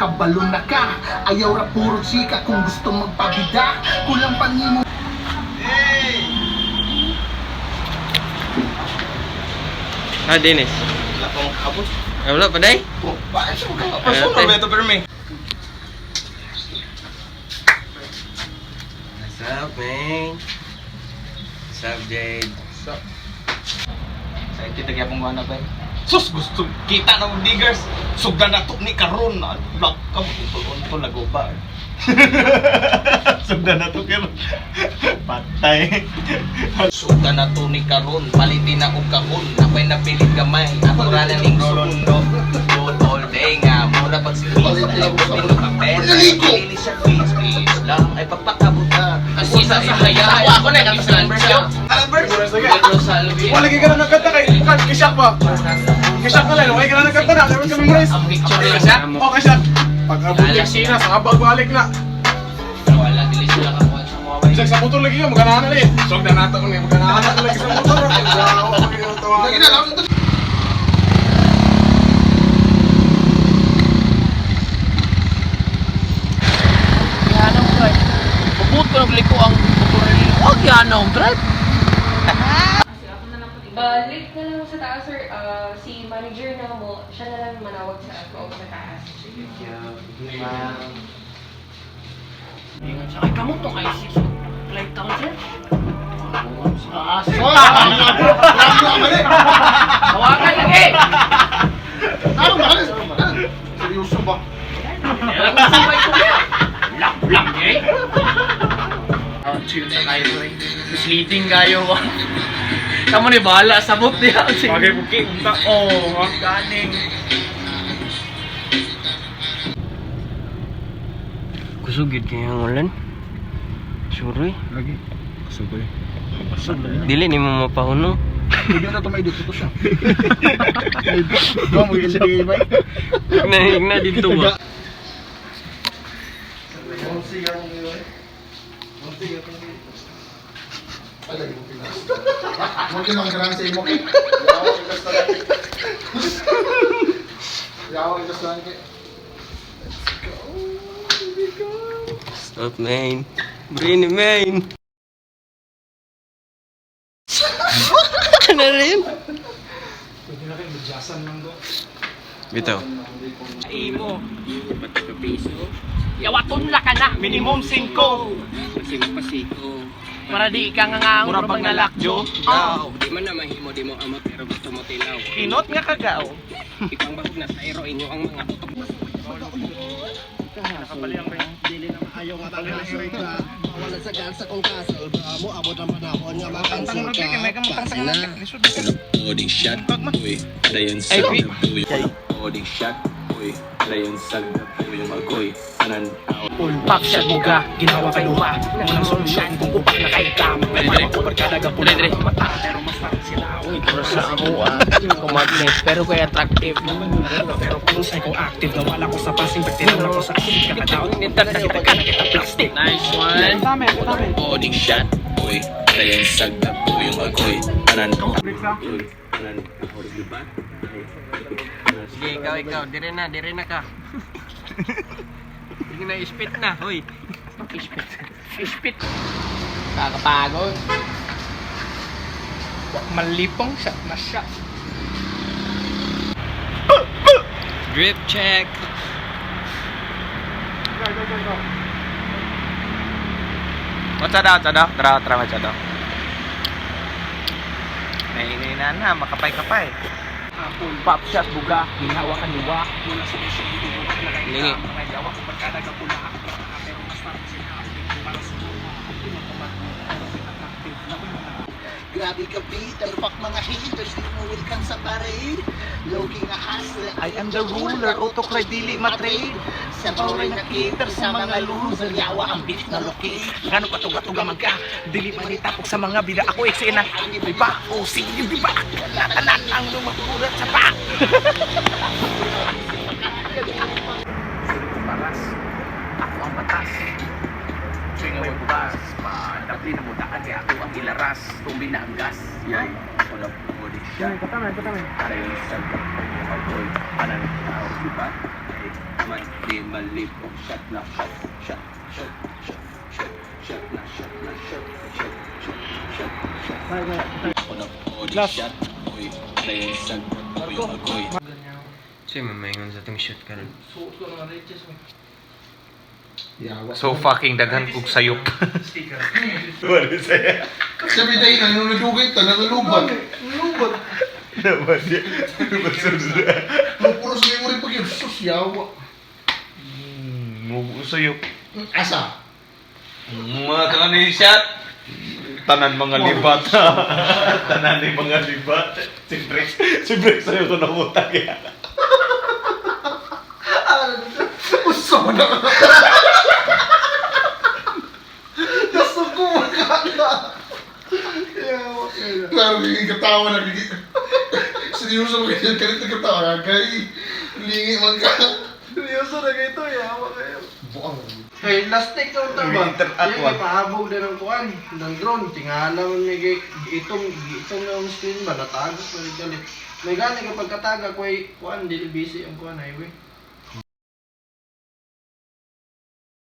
Kabalo na ka. Ayaw ra puro chika kung gusto magpabida. Kulang panimo. Ah, Dennis. Wala pa makaabot. Ah, wala pa day? Oh, bakit siya magkakapasun? Beto permi. What's up, man? What's up, Jade? What's up? Sa kita gyapon ko na ba? Sus, gusto kita na og diggers. Sugdan na to ni karon na. Black ka mo untol lagoba. Sugdan na to karon. Patay. Sugdan na to ni karon, palitin na og kahon, ako'y napilit gamay, ako ra na ning sundo. All, all day nga, mura pag si Miss, ay buti ng papel. Dili siya quiz, quiz lang, ay pagpakabuta. Kasi sa sahaya, ako na yung Wala kay ka na nagkanta kay kan kisyak ba? Kisyak na lang, wala ka na nagkanta na, meron ka memorize. Ang picture na siya. Oh, kisyak. Pag abot yung sina, sa habag balik na. Wala, dili sila kakuha sa mga Bisag sa motor lagi yun, maganahan na eh. So, ganata ko niya, maganahan na lagi sa motor. Wow, Lagi na lang ito. Yanong drive. Pabot ko nagliko ang motor nila. Huwag yanong drive. Balik na lang sa taas, sir. Ah, si manager na mo, siya na lang manawag sa ako sa taas. Thank you. Ma'am. Ay, kamo tong I6 flight town, sir. Hawakan lagi! Ano ba? Seryoso ba? Sabay ko na. Lang, lang, eh. Chill sa kayo, eh. Misleading kayo, ba? Kamu ni bahala, sabot niya. Bagay buki, unta. Oh, Galing. Kusog yun kaya ang ulan. Suroy. Lagi. Kasugay. Dili ni mo mapahunong. Hindi na ito may dito siya. Ikaw mo yung LDA ba? Igna, igna dito ba? Ay, lagi mo pinas. Huwag yung mga sa imo. Yawa ikas lang. Yawa ikas lang. Stop, man. Brini, man. Ano rin? Pwede na kayo, magjasan lang do. Bitaw. Imo. Piso. Yawaton la ka na. Minimum 5. Kasi mapasiko. Para di ka nga Mura pag nalakjo. Oh, di man na mahimo di mo ama pero gusto mo tilaw. Kinot nga kagaw. Ipang bahog na sa ero inyo ang mga tutok. Loading shot, boy. Dayon sa boy. Loading shot, boy. Dayon sa boy. Magoy. Tanan. Pop shot buga, ginawa kay luma. Unang solusyon kung upak na kay ka. Dre, Barkada ka pula Dre, dre. mata. Pero mas parang sila. Uy, pero sa ako ah. Kumagnet, pero kay attractive. Pero kung psychoactive, nawala ko sa passing. Pag tinawala ko sa acid, kakataon. Nakita ka, nakita plastic. Nice one. Loading shot, boy. Dayon sa boy. Magoy. Tanan. Uy, Tanan. Diba? Sige, ikaw, ikaw. Dire na ka. Sige na, ispit na. Hoy. Ispit. Ispit. Kakapagod. Malipong shot na shot. Drip check. Matsada, matsada. Tara, tara, matsada. Nainay na, makapay-kapay. Pop shot buga, ginawa kaniwa. Wala solusyon dito upak na kay Lingi. ka. Mga gawa ko barkada ka pula. Pero mas parang sila. Para sa Grabe ka, Peter. Fuck mga haters. Di mo welcome sa parade. Loki nga hustler. I am the ruler, autocry dili matrade. Sa bawal na cater sa mga loser. Yawa ang beat na loki. Ngano pa tuga-tuga man ka? Dili man itapok sa mga bida ako eksena. Di ba? O sige, di ba? Tanan ang lumakurat sa pa. Paras. Ako ang batas. Swing away bukas. Madapli na mudaan kaya ako ang ilaras. Tumbi na ang gas. Yay. Wala loading shot. Dayon sa boy. Magoy. Tanan. Diba? man di malipok. Shot na shot, shot, shot, shot, shot, shot na shot na shot, shot, shot, shot, shot. Ako na body shot, uy, dayon sa gabi agoy. Sa'yo mamaingon sa itong shot karon. So fucking daghan kog sayop. Sabi tayo na, nung nadugay ta, nanalubat. Lubot. Nung puro sa memory pag yun, sus, yawa. Sayop. Asa? Mga tanan ni shot. Tanan mga libat. Tanan ni mga libat. Si Brex, si Brex sa'yo ko namutag ya. Usa mo na. Nasuko mo ka na. Yawa kayo. Claro, yung katawa na. Seryoso mo kayo, kanit na katawa. Kay, lingi man ka. Seryoso na kayo to, yawa kayo. Buang. Hey, last take na unta ba? Interact Yan, one. ipahabog na ng kuan, ng drone. Tingala man may itong, itong na ang screen ba, natagos na rin galit. May gani kapag kataga, kuy, kuan, dili busy ang kuan, highway.